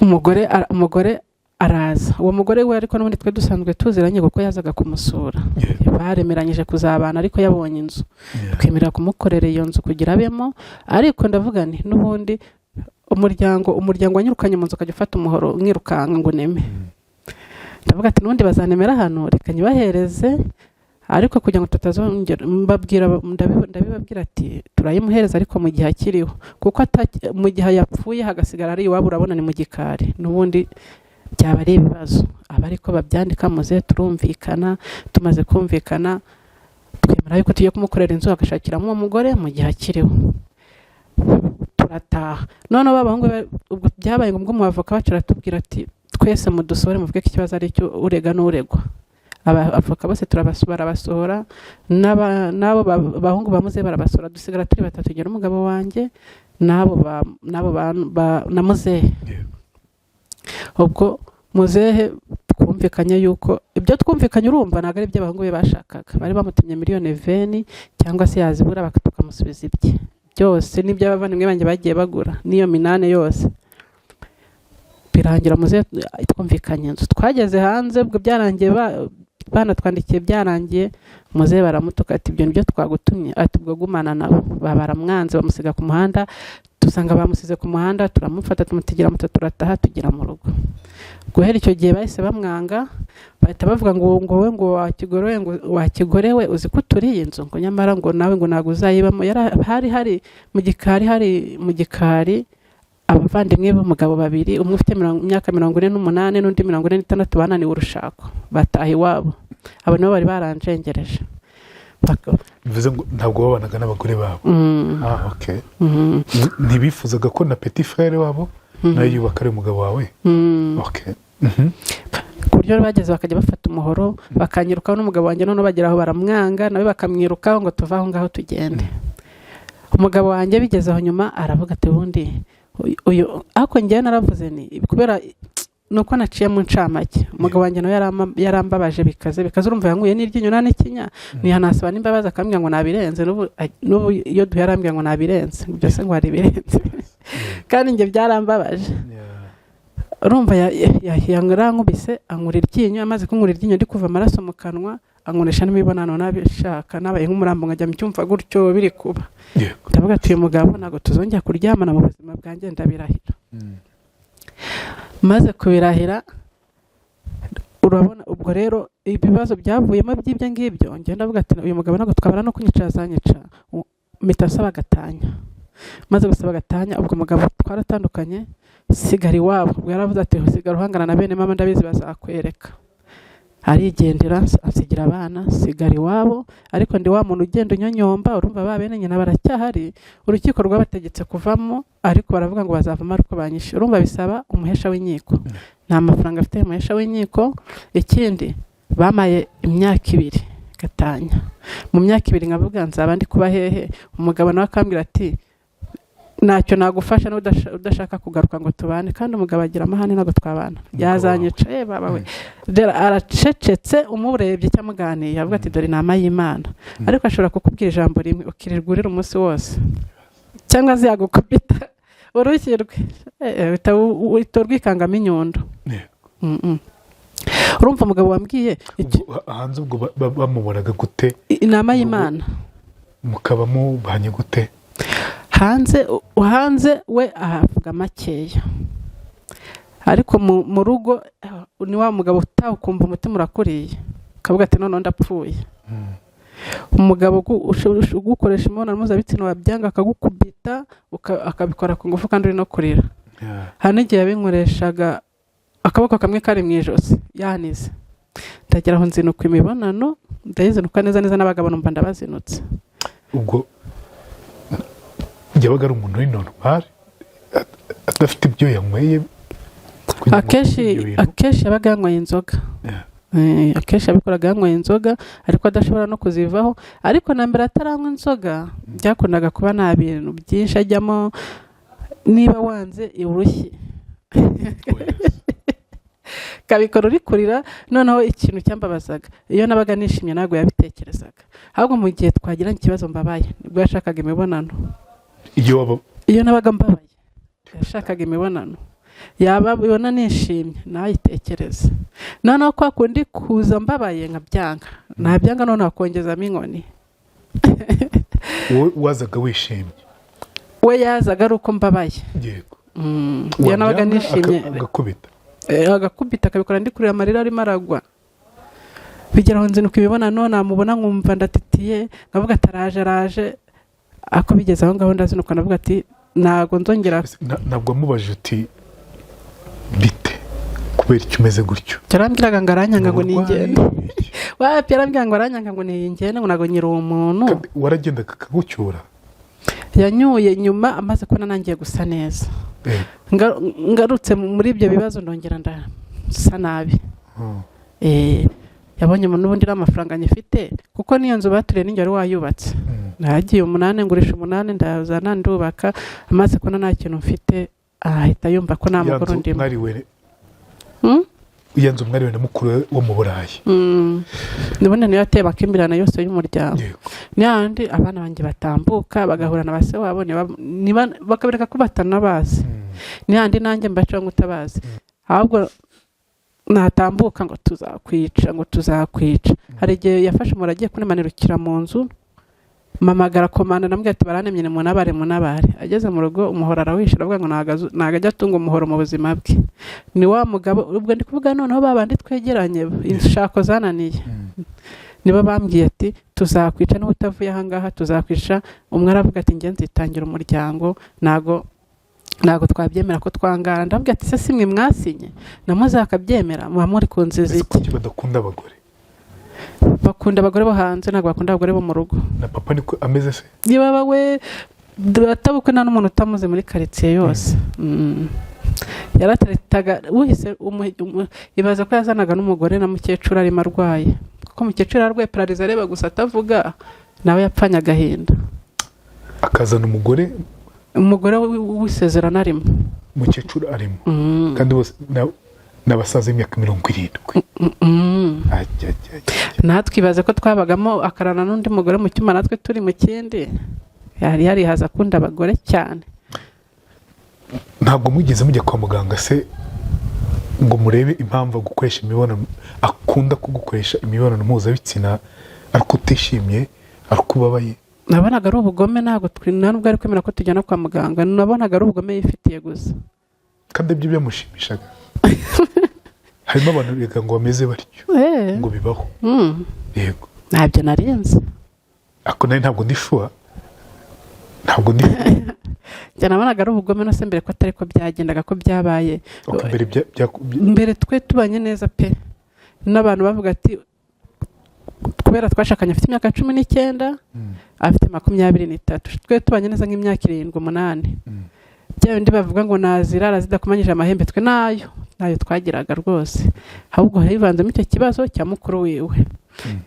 umugore araza. Uwo mugore we ariko n'ubundi twe dusanzwe tuziranye, kuko yazaga kumusura. Baremeranyije kuzabana ariko yabonye inzu. Twemerera kumukorera iyo nzu kugira abemo. Ariko ndavuga nti n'ubundi umuryango wanyirukanye mu nzu ukajya ufata umuhoro mwirukanka ngo uneme. Ndavuga ati: "N'ubundi bazanemera hano, reka nyibahereze." Ariko kugira ngo tutazongera, mbabwira, ndabibabwira ati: "Turayimuhereza ariko mu gihe akiriho, kuko mu gihe yapfuye hagasigara ari iwabo, urabona ni mu gikari, n'ubundi byaba ari ibibazo." Aba ariko babyandika. Muze turumvikana. Tumaze kumvikana, twemera yuko tugiye kumukorera inzu, agashakiramo uwo mugore mu gihe akiriho, turataha. Noneho b'abahungu be, ubwo byabaye ngombwa umwavoka wacu aratubwira ati: "Twese mudusohore, muvuge ko ikibazo ari icyo urega n'uregwa." Abavoka bose barabasohora, n'abo bahungu bamuze barabasohora, dusigara turi batatu, njye n'umugabo wanjye n'abo na muzehe. Ubwo muzehe twumvikanye yuko ibyo twumvikanye, urumva ntabwo ari ibyo abahungu be bashakaga. Bari bamutumye miliyoni 20, cyangwa se yazibura tukamusubiza ibye byose n'ibyo abavandimwe banjye bagiye bagura n'iyo minani yose. Birangira muzehe twumvikanye inzu. Twageze hanze, ubwo byarangiye, banatwandikiye byarangiye, muzehe baramutuka ati: "Ibyo nibyo twagutumye?" Ati: "Ubwo gumana nabo." Baramwanze, bamusiga ku muhanda. Dusanga bamusize ku muhanda, turamufata, tumutegera moto, turataha, tugera mu rugo. Guhera icyo gihe bahise bamwanga, bahita bavuga ngo wowe, ngo wakigorewe, ngo wakigorewe, uzi ko uturiye inzu, ngo nyamara ngo nawe ngo ntabwo uzayibamo. Hari mu gikari, hari mu gikari abavandimwe b'umugabo babiri, umwe ufite imyaka 48 n'undi 46, bananiwe urushako bataha iwabo. Abo nabo bari baranjengereje. Bivuze ngo ntabwo babanaga n'abagore babo? Ah, okay. Ntibifuzaga ko na petit frère wabo nawe yubaka ari umugabo wawe? Okay. Ku buryo bageze bakajya bafata umuhoro bakanyirukaho n'umugabo wanjye. Noneho bagera aho baramwanga, nawe bakamwirukaho ngo tuve aho ngaho tugende. Umugabo wanjye bigeze aho nyuma aravuga ati: "Ubundi uyu." Ariko njyewe naravuze, ni kubera nuko naciye mu ncamake. Umugabo wanjye nawe yarambabaje bikaze bikaze. Urumva yankuye n'iryinyo nta n'ikinya, ntiyanasaba n'imbabazi, akambwira ngo nabirenze. N'ubu iyo duhuye arambwira ngo nabirenze, byose ngo hari ibirenze, kandi njye byarambabaje. Urumva yarankubise, ankura iryinyo. Amaze kunkura iryinyo, ndi kuva amaraso mu kanwa, ankoresha n'imibonano nabishaka, nabaye nk'umurambo, nkajya mu cyumva gutyo biri kuba. Ndavuga ati: "Uyu mugabo ntabwo tuzongera kuryamana mu buzima bwanjye, ndabirahira." Maze kubirahira, urabona ubwo rero ibibazo byavuyemo by'ibyo ngibyo. Ngenda ndavuga ati: "Uyu mugabo ntabwo twabana, no kunyica azanyica." Mpita asaba gatanya. Maze gusaba gatanya, ubwo mugabo twaratandukanye, sigara iwabo. Ubwo yaravuze ati: "Sigara uhangana na bene mama, ndabizi bazakwereka." Arigendera, asigira abana, sigara iwabo. Ariko ndi wa muntu ugenda unyonyomba. Urumva ba bene nyina baracyahari, urukiko rwabategetse kuvamo, ariko baravuga ngo bazavamo ariko banyishe. Urumva bisaba umuhesha w'inkiko, nta mafaranga afite umuhesha w'inkiko. Ikindi, bamaye imyaka 2 gatanya. Mu myaka 2 nkavuga: "Nzaba ndi kuba hehe?" Umugabo nawe akambwira ati: "Ntacyo nagufasha niba udashaka kugaruka ngo tubane." Kandi umugabo agira amahane, ntabwo twabana, yazanyica. Eh baba we! Dore aracecetse, umurebye cyangwa muganiye avuga ati: "Dore inama y'Imana." Ariko ashobora kukubwira ijambo rimwe ukirirwa urira umunsi wose, cyangwa se yagukubita urushyi rwe. Uhita urwikangamo inyundo. Urumva umugabo wambwiye Ubwo hanze ubwo bamubonaga gute? Inama y'Imana. Mukaba mubanye gute? Hanze we ahavuga makeya, ariko mu rugo ni wa mugabo utaha ukumva umutima urakuriye, ukavuga ati: "Noneho ndapfuye." Umugabo ugukoresha imibonano mpuzabitsina, wabyanga akagukubita, akabikora ku ngufu kandi uri no kurira. Hari n'igihe yabinkoreshaga akaboko kamwe kari mu ijosi yanize. Ndagera aho nzinuka imibonano, ndayizinuka neza neza, n'abagabo numva ndabazinutse. Ubwo yabaga ari umuntu uri normal, adafite ibyo yanyweye kugira ngo Akenshi ibyo bintu? Akenshi yabaga yanyweye inzoga. Akenshi yabikoraga yanyweye inzoga, ariko adashobora no kuzivaho. Ariko na mbere ataranywa inzoga byakundaga kuba nta bintu byinshi ajyamo. Niba wanze urushyi, Oh, yes. kabikora uri kurira. Noneho ikintu cyambabazaga, iyo nabaga nishimye ntabwo yabitekerezaga, ahubwo mu gihe twagiranye ikibazo mbabaye nibwo yashakaga imibonano. Iyo waba Iyo nabaga mbabaye yashakaga imibonano, yaba ibona nishimye ntayitekereze. Noneho kwa kundi kuza mbabaye nkabyanga, nabyanga noneho akongezamo inkoni. Wowe wazaga wishimye? We yazaga ari uko mbabaye. Iyo nabaga Wabyanga nishimye agakubita. Agakubita, akabikora ndi kurira, amarira arimo aragwa. Bigera aho nzinuka imibonano, namubona nkumva ndatitiye, nkavuga ati: "Araje, araje." Ako bigeze aho ngaho ndazinuka, ndavuga ati: "Ntabwo nzongera." Ntabwo wamubajije uti: "Bite, kubera icyo umeze gutyo?" Yarambwiraga ngo aranyanga, ngo Ni uburwayi? ningende. Wapi, yarambwira ngo aranyanga, ngo niyingende, ngo ntabwo nyiri umuntu. Kandi waragendaga akagucyura? Yanyuye nyuma amaze kubona nangiye gusa neza. Ngarutse muri ibyo bibazo, ndongera ndasa nabi. Yabonye n'ubundi n'amafaranga nyifite, kuko n'iyo nzu baturiye ninjye wari wayubatse. Nagiye umunani, ngurisha umunani, ndazana ndubaka. Amaze kubona nta kintu mfite, ahita yumva ko nta Ya mugore nzu undimo. mwariwe? Hmm? Ya nzu mwariwe na mukuru we wo mu Burayi? Ndabona niyo yateye amakimbirane yose y'umuryango. Ni hahandi abana banjye batambuka bagahura na ba se wabo, bakabereka ko batanabazi. Ni hahandi nanjye mbacaho ngo utabazi, ahubwo natambuka ngo tuzakwica, ngo tuzakwica. Hari igihe yafashe umuriro agiye kunamanirukira mu nzu, mpamagara komanda, ndamubwira ati: "Baranemye, ni munabare, munabare." Ageze mu rugo umuhoro arawisha, aravuga ngo ntago ajya atunga umuhoro mu buzima bwe. Ni wa mugabo. Ubwo ndi kuvuga noneho ba bandi twegeranye inshako zananiye, nibo bambwiye ati: "Tuzakwica niba utavuye ahangaha, tuzakwica." Umwe aravuga ati: "Njye nzitangira umuryango, ntago twabyemera ko twangara." Ndabwira ati: "Se si mwe mwasinye, namwe muzakabyemera, muba muri ku nziza Ese iki?" Kuki badakunda abagore? Bakunda abagore bo hanze, ntabwo bakunda abagore bo mu rugo. Na papa niko ameze se? Niba we atabukwe, nta n'umuntu utamuzi muri karitsiye yose. Yarateretaga uhise ibaza ko yazanaga n'umugore na mukecuru arimo arwaye, kuko mukecuru yararwaye paralysie, areba gusa atavuga, nawe yapfanye agahinda. Akazana umugore? Umugore w'isezerano arimo. Mukecuru arimo? Kandi bose ni abasaza b'imyaka 70? Ajya, ajya, ajya. Natwe ibaze ko twabagamo akarana n'undi mugore mu cyuma, natwe turi mu kindi. Yari yarihaza, akunda abagore cyane. Ntabwo mwigeze mujya kwa muganga se ngo murebe impamvu agukoresha imibonano, akunda kugukoresha imibonano mpuzabitsina ariko utishimye, ariko ubabaye? Nabonaga ari ubugome, ntabwo nta nubwo ari kwemera ko tujyana kwa muganga. Nabonaga ari ubugome yifitiye gusa. Kandi ibyo byamushimishaga? Harimo abantu biga ngo bameze batyo. Ngo bibaho. Yego. Ntabyo narinzi. Ako nawe ntabwo ndi sure, ntabwo ndi. Njye nabonaga ari ubugome. No se mbere ko atari ko byagendaga, ko byabaye? Ok, mbere Mbere twe tubanye neza pe, n'abantu bavuga ati kubera twashakanye afite imyaka 19, afite 23, twe tubanye neza nk'imyaka 7, 8. Bya bindi bavuga ngo nazirara zidakomanyije amahembe, twe nayo twagiraga rwose. Ahubwo hivanzemo icyo kibazo cya mukuru wiwe.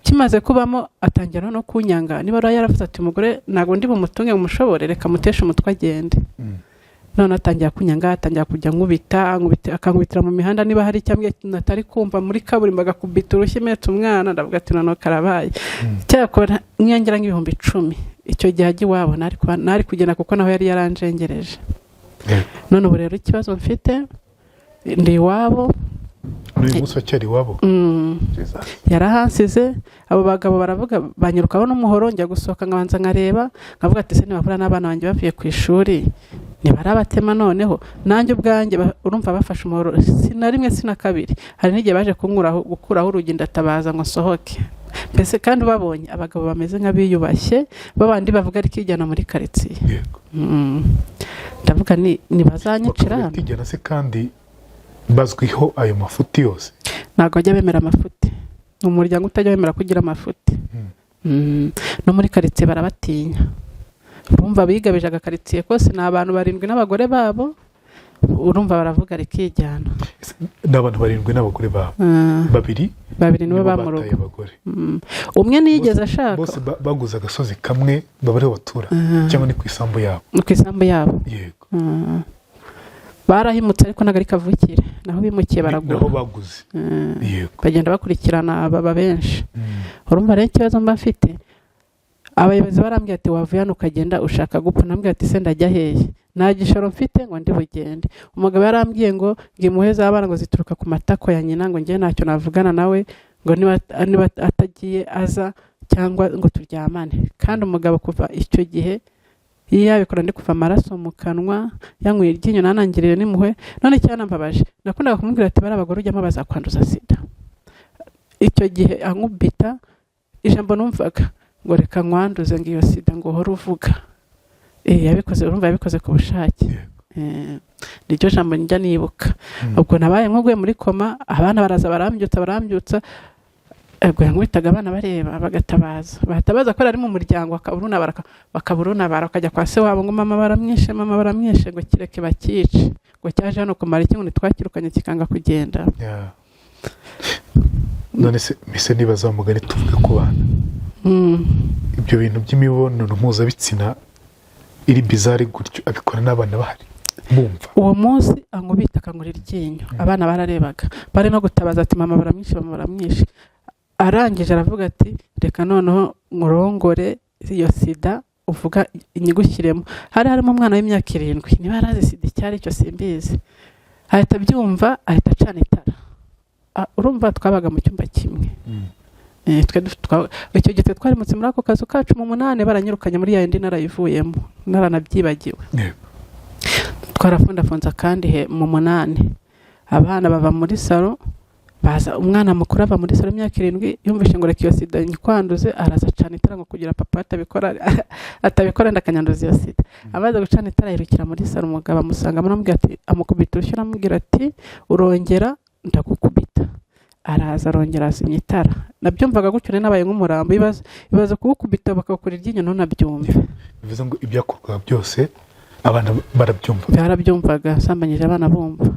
Kimaze kubamo atangira no kunyanga. Niba rero yaravuze ati umugore ntabwo ndi bumutunge mushobore, reka muteshe umutwe agende. None atangira kunyanga, atangira kujya nkubita, akankubitira mu mihanda. Niba hari icyo ambwiye natari kumva, muri kaburimbo agakubita urushyi impetse umwana. Ndavuga ati noneho karabaye. Cyakora nkiyongera nk'ibihumbi 10 icyo gihe ajya iwabo, nari kugenda, kuko naho yari yaranjengereje. None ubu rero ikibazo mfite, ndi iwabo. N'uyu munsi wacyari iwabo? Mm. Jesus. Yarahansize. Abo bagabo baravuga, banyirukaho n'umuhoro. Njya gusohoka nkabanza nkareba, nkavuga ati se nibahura n'abana banjye bavuye ku ishuri ntibarabatema? Noneho nanjye ubwanjye urumva bafashe umuhoro, si na rimwe si na kabiri. Hari n'igihe baje kunkuraho, gukuraho urugi, ndatabaza ngo nsohoke. Mbese kandi ubabonye, abagabo bameze nk'abiyubashye, babandi bavuga ariko ijyana muri karitsiye. Ndavuga ni ntibazanyicira Bakavuga hano. Tigena se kandi bazwiho ayo mafuti yose? Ntabwo bajya bemera amafuti, ni umuryango utajya wemera kugira amafuti. No muri karitsiye barabatinya. Urumva bigabije agakaritsiye kose, ni abantu barindwi n'abagore babo. Urumva baravuga rikijyana. Ese ni abantu barindwi n'abagore babo? Babiri? Babiri nibo nibo ba mu bataye rugo. abagore. Umwe ntiyigeze ashaka. Bose baguze agasozi kamwe baba ariho batura, cyangwa ni ku isambu yabo? Ni ku isambu yabo. Barahimutse ariko ntabwo ari kavukire, naho bimukiye baragura. Naho baguze. Bagenda bakurikirana, baba benshi. Urumva rero ikibazo mba mfite, abayobozi barambwira ati wavuye hano ukagenda, ushaka gupfa. Nambwira ati se ndajya hehe? Nta gishoro mfite ngo ndi bugende. Umugabo yarambwiye ngo impuhwe z'abana ngo zituruka ku matako ya nyina, ngo njye ntacyo navugana nawe, ngo niba atagiye aza cyangwa ngo turyamane. Kandi umugabo kuva icyo gihe iyo yabikora ndi kuva amaraso mu kanwa, yanyweye iryinyo, nanangiriye n'impuhwe. None cyanambabaje, nakundaga kumubwira ati bari abagore ujyamo bazakwanduza sida. Icyo gihe ankubita, ijambo numvaga ngo reka nkwanduze, ngo iyo sida ngo uhore uvuga. Yabikoze, urumva yabikoze ku bushake. Niryo jambo njya nibuka. Ubwo nabaye nkuguye muri koma, abana baraza barambyutsa, barambyutsa. Ubwo yankubitaga abana bareba, bagatabaza, batabaza ko ari mu muryango, bakaburunabara, bakaburunabara, bakajya kwa se wabo ngo mama baramwishe, mama baramwishe, ngo kireke bakice, ngo cyaje hano kumara iki, ngo ntitwakirukanye kikanga kugenda. Yeah. None se mise nibaza wa mugani, tuvuge ku bana, ibyo bintu by'imibonano mpuzabitsina iri bizarre gutyo abikora n'abana bahari bumva? Uwo munsi ankubita akangura iryinyo, abana bararebaga, bari no gutabaza ati mama baramwishe, mama baramwishe. Arangije aravuga ati reka noneho nkurongore, iyo sida uvuga inyigushyiremo. Hari harimo umwana w'imyaka 7, niba yarazi sida icyo ari cyo simbizi, ahita abyumva, ahita acana itara. Ah, urumva twabaga mu cyumba kimwe. Twe icyo gihe twe twarimutse muri ako kazu kacu mu munani, baranyirukanye muri ya yindi narayivuyemo, naranabyibagiwe. Twarafundafunze akandi he mu munani, abana bava muri salo baza. Umwana mukuru ava muri salo, imyaka 7, yumvishe ngo reka iyo sida nyikwanduze, araza acana itara ngo kugira papa atabikora, atabikora ndakanyanduza iyo sida. Amaze gucana itara yirukira muri salo, umugabo amusanga aramubwira ati, amukubita urushyi, aramubwira ati urongera ndagukubita. Araza, arongera azimya itara. Nabyumvaga gutyo, nari nabaye nk'umurambo. Ibaze kuwukubita bakawukura iryinyo ntunabyumve. Bivuze ngo ibyakorwaga byose abana barabyumva? Barabyumvaga. Asambanyije abana bumva,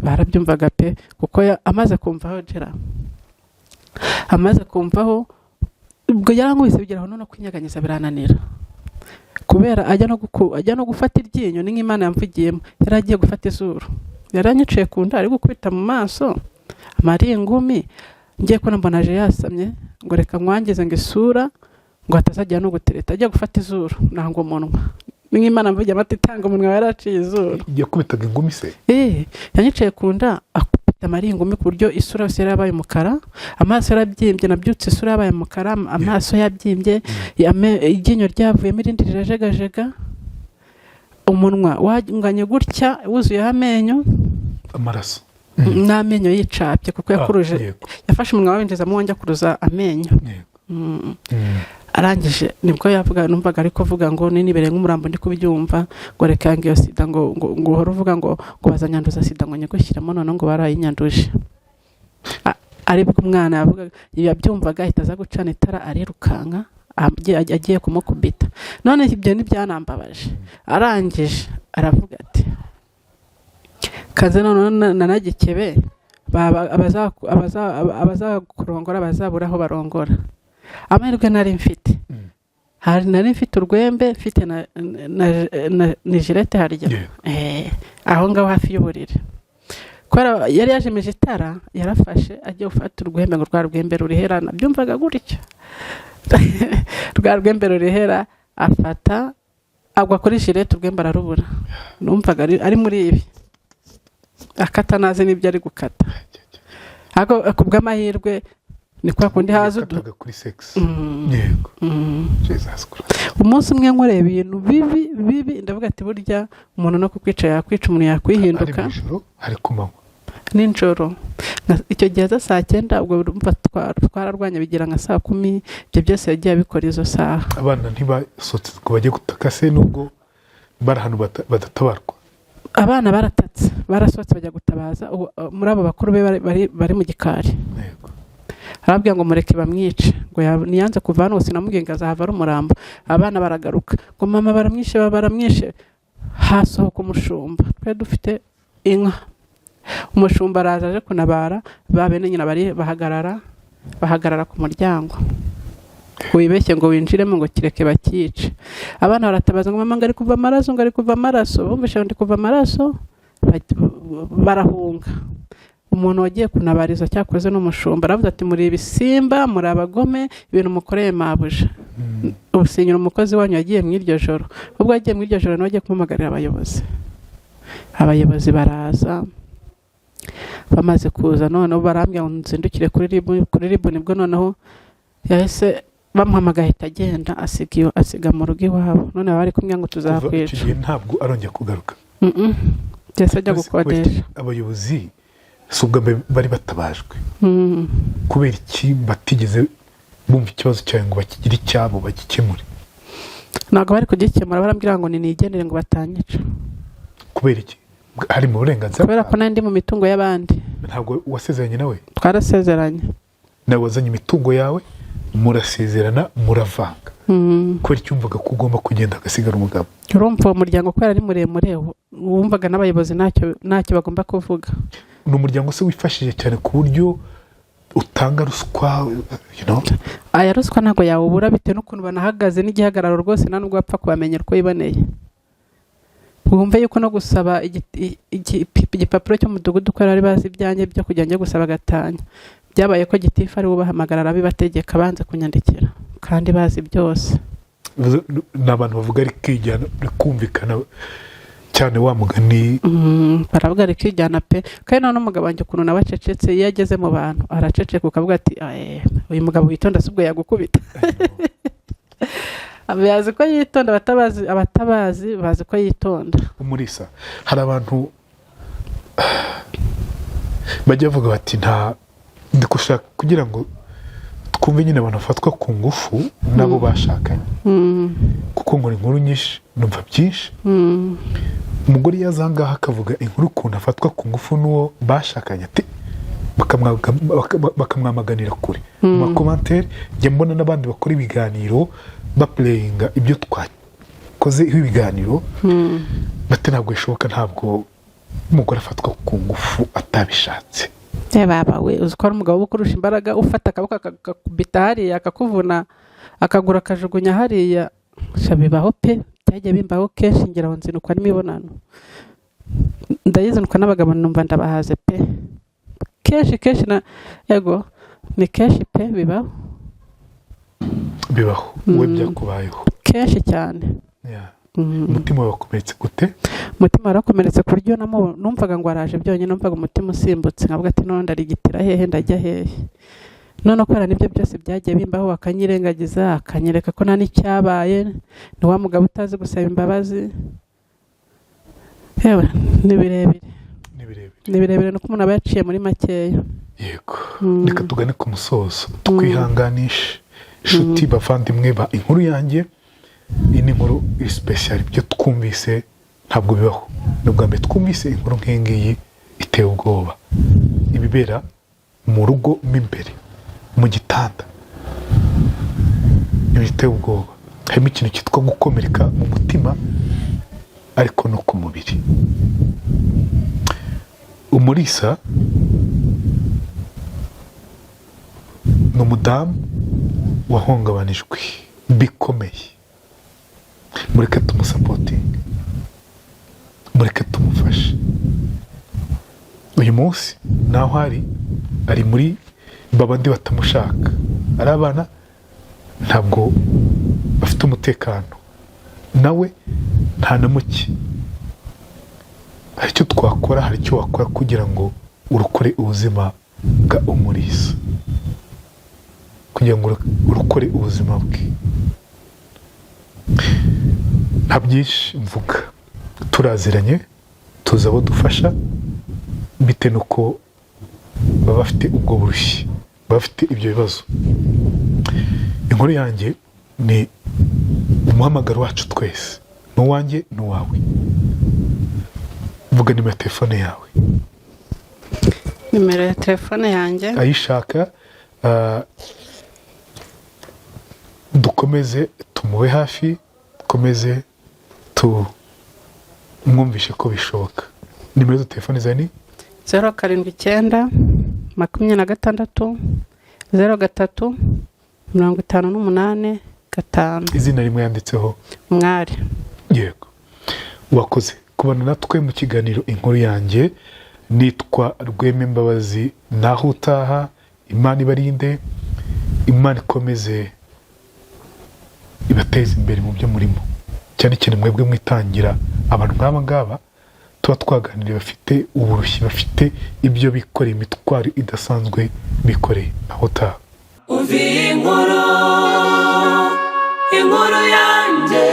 barabyumvaga pe, kuko amaze kumvaho gera, amaze kumvaho, ubwo yarankubise bigeraho none kwinyeganyeza birananira, kubera ajya no gufata iryinyo, ni nk'Imana yamvugiyemo. Yari agiye gufata izuru, yari anyiciye ku nda, ari gukubita mu maso amaringumi. Ngiye kubona mbona aje yasamye ngo: "Reka nkwangize," ngo isura, ngo atazajya no gutereta. Agiye gufata izuru nanga umunwa, ni nk'Imana mvugiyemo ati: "Tanga umunwa." Yaraciye izuru. Yakubitaga ingumi se? Eh, yanyicaye ku nda, akubita amaringumi ku buryo isura yose yari yabaye umukara, amaso yarabyimbye. Nabyutse isura yabaye umukara, amaso yabyimbye, iryinyo ryavuyemo, irindi rirajegajega, umunwa wanganye gutya wuzuyeho amenyo. Amaraso. N'amenyo yicapye kuko yakuruje. Yafashe umunwa winjizamo wongera akuruza amenyo. Arangije nibwo yavuga, numvaga ari kuvuga ngo ninibereye nk'umurambo, ndi kubyumva ngo: "Reka ngo iyo sida," ngo uhore uvuga ngo bazanyanduza sida, ngo nyigushyiremo, none ngo barayinyanduje. Aribwo umwana yavugaga, yabyumvaga, ahita aza gucana itara, arirukanka agiye kumukubita. None ibyo ntibyanambabaje? Arangije aravuga ati: "Kaze noneho nanagikebe abazakurongora bazabura aho barongora." Amahirwe nari mfite, hari nari mfite urwembe, mfite na Gillette harya. Aho ngaho hafi y'uburiri, kubera yari yajimije itara, yarafashe agiye gufata urwembe, ngo rwa rwembe rurihera. Nabyumvaga gutyo, rwa rwembe rurihera. Afata agwa kuri Gillette, urwembe ararubura. Numvaga ari muri ibi akata, nazi n'ibyo ari gukata, ariko ku bw'amahirwe ni kwa kundi haza udu Yakataga kuri sex? Yego. Jesus Christ. Umunsi umwe nkoreye ibintu bibi bibi, ndavuga ati: "Burya umuntu no kukwica yakwica, umuntu Ari yakwihinduka." mu ijoro, ari ku manywa? Nijoro. Icyo gihe aza saa 9, ubwo urumva twararwanya bigira nka saa 10. Ibyo byose yagiye abikora izo saha. Abana ntibasohotse ngo bajye gutaka se, nubwo bari ahantu badatabarwa? Abana baratatse, barasohotse bajya gutabaza. Ubu, muri abo bakuru be bari mu gikari. Arababwira ngo mureke bamwice, ngo niyanze kuva hano sinamubwiye ngo azahava ari umurambo. Abana baragaruka ngo: "Mama, baramwishe, baba baramwishe." Hasohoka umushumba, twari dufite inka. Umushumba araza aje kunabara ba bene nyina, bari bahagarara ku muryango, wibeshye ngo winjiremo, ngo kireke bakice. Abana baratabaza ngo: "Mama," ngo "ari kuva amaraso," ngo "ari kuva amaraso." Bumvise ngo ndi kuva amaraso, barahunga. Umuntu wagiye kunabariza cyakoze n'umushumba aravuze ati: "Muri ibisimba, muri abagome, ibintu mukoreye mabuja." Usinyira umukozi wanyu yagiye mu iryo joro. Ubwo yagiye mu iryo joro, nawe agiye kumuhamagarira abayobozi. Abayobozi baraza. Bamaze kuza noneho barambwira ngo nzindukire kuri RIB. Kuri RIB nibwo noneho yahise bamuhamagaye, ahita agenda, asiga mu rugo iwabo. None baba bari kumwe ngo Kuva icyo tuzakwica. gihe ntabwo arongera kugaruka? Mm-mm. Yahise ajya gukodesha. Abayobozi si ubwa mbere bari batabajwe? Kubera iki batigeze bumva ikibazo cyawe ngo bakigire icyabo, bagikemure? Ntabwo bari kugikemura. Barambwira ngo nigendere, ngo batanyica. Kubera iki? Hari mu burenganzira Kubera ko bwawe? nari ndi mu mitungo y'abandi. Ntabwo wasezeranye nawe? Twarasezeranye. Nawe wazanye imitungo yawe, murasezerana, muravanga. Kubera icyo wumvaga ko ugomba kugenda agasigara umugabo? Urumva uwo muryango kubera ari muremure, wumvaga n'abayobozi ntacyo bagomba kuvuga. Ni umuryango se wifashije cyane ku buryo utanga ruswa? Aya ruswa ntabwo yawubura, bitewe n'ukuntu banahagaze n'igihagararo rwose, nta nubwo bapfa kubamenyera uko wiboneye. Wumve yuko no gusaba igipapuro cy'umudugudu, ko bari bazi ibyanjye byo kujya njya gusaba gatanya, byabaye ko gitifu ari we ubahamagara, arabibategeka, banze kunyandikira kandi bazi byose. Ni abantu bavuga rikijyana, rikumvikana cyane, wa mugani. Baravuga rikijyana pe. Kandi noneho n'umugabo wanjye ukuntu nawe acecetse, iyo ageze mu bantu araceceka, ukavuga ati: "Eh, uyu mugabo witonda si ubwo yagukubita." Bazi ko yitonda, abatabazi bazi ko yitonda. Umurisa, hari abantu bajya bavuga bati nta ndi gushaka kugira ngo twumve nyine abantu bafatwa ku ngufu nabo bashakanye, kuko ngo inkuru nyinshi numva byinshi. Umugore yaza aha ngaha akavuga inkuru ukuntu afatwa ku ngufu n'uwo bashakanye, ati Bakamwamaganira kure mu ma commentaires. Njya mbona n'abandi bakora ibiganiro baplayinga ibyo twakozeho ibiganiro, bati ntabwo bishoboka, ntabwo umugore afatwa ku ngufu atabishatse. Baba we, uzi ko ari umugabo uba ukurusha imbaraga, ufata akaboko akakubita hariya, akakuvuna, akagura, akajugunya hariya. Sha, bibaho pe, byagiye bimbaho kenshi. Ngira ngo nzinukwa n'imibonano, ndayizinuka n'abagabo, numva ndabahaze pe. Kenshi kenshi na yego, ni kenshi pe, bibaho. Bibaho, wowe byakubayeho? Kenshi cyane. Umutima wawe wakomeretse gute? Umutima warakomeretse ku buryo numvaga ngo araje byonyine, numvaga umutima usimbutse, nkavuga ati none ndarigitira hehe, ndajya hehe none? Kubera nibyo byose byagiye bimbaho, akanyirengagiza, akanyereka ko nta n'icyabaye. Ni wa mugabo utazi gusaba imbabazi. Yewe, ni birebire. Ni birebire. Ni birebire, nuko umuntu aba yaciye muri makeya. Yego. Reka tugane ku musozo, twihanganishe inshuti, bavandimwe ba Inkuru Yanjye. Iyi ni inkuru iri special. Ibyo twumvise ntabwo bibaho, ni ubwa mbere twumvise inkuru nk'iyi ngiyi iteye ubwoba, ibibera mu rugo mo imbere mu gitanda. Ibi biteye ubwoba, harimo ikintu cyitwa gukomereka mu mutima ariko no ku mubiri. Umurisa ni umudamu wahungabanijwe bikomeye. Mureke tumusupportinge, mureke tumufashe. Uyu munsi naho ari muri babandi batamushaka, ari abana ntabwo bafite umutekano, nawe nta na muke. Hari icyo twakora, hari icyo wakora kugira ngo urokore ubuzima bwa Umurisa, kugira ngo urokore ubuzima bwe. Nta byinshi mvuga, turaziranye, tuzi abo dufasha bitewe n'uko baba bafite ubwo burushyi, baba bafite ibyo bibazo. Inkuru Yanjye ni umuhamagaro wacu twese, ni uwanjye, ni uwawe. Vuga nimero ya telefone yawe. Nimero ya telefone yanjye? Ayishaka, dukomeze tumube hafi, dukomeze tumwumvishe ko bishoboka. Nimero za telefone zawe ni? 079 26 03 58 5. Izina rimwe yanditseho? Mwari. Yego, wakoze kubana natwe mu kiganiro Inkuru Yanjye. Nitwa Rweme Mbabazi, naho utaha. Imana ibarinde, Imana ikomeze ibateze imbere mu byo murimo, cyane cyane mwebwe mwitangira abantu nk'aba ngaba tuba twaganiriye, bafite uburushyi, bafite ibyo bikoreye, imitwaro idasanzwe bikoreye. Naho utaha. Umva iyi nkuru, inkuru yanjye.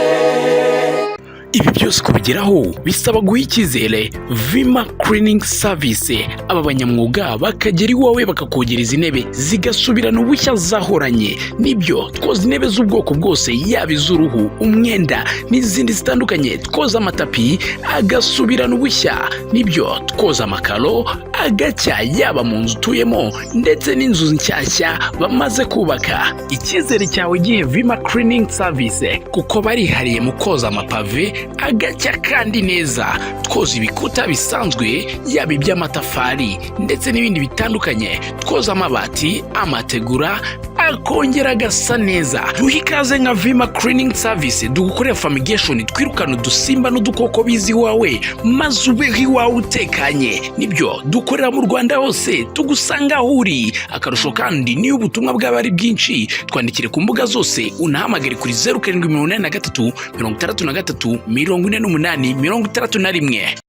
Ibi byose kubigeraho bisaba guha icyizere Vima Cleaning Service. Aba banyamwuga bakagera iwawe bakakogereza intebe zigasubirana ubushya zahoranye. Nibyo, twoza intebe z'ubwoko bwose, yaba iz'uruhu, umwenda n'izindi zitandukanye. Twoza amatapi agasubirana ubushya. Nibyo, twoza amakaro agacya, yaba mu nzu utuyemo ndetse n'inzu nshyashya bamaze kubaka. Icyizere cyawe gihe Vima Cleaning Service, kuko barihariye mu koza amapave agacya kandi neza. Twoza ibikuta bisanzwe, yaba iby'amatafari ndetse n'ibindi bitandukanye. Twoza amabati, amategura, akongera agasa neza. Duha ikaze nka Vima Cleaning Service, dugukorera fumigation, twirukana udusimba n'udukoko biza iwawe, maze ubeho iwawe utekanye. Nibyo, dukorera mu Rwanda hose, tugusanga aho uri. Akarusho kandi, niyo ubutumwa bwaba ari bwinshi, twandikire ku mbuga zose, unahamagare kuri 0783 63 48 61.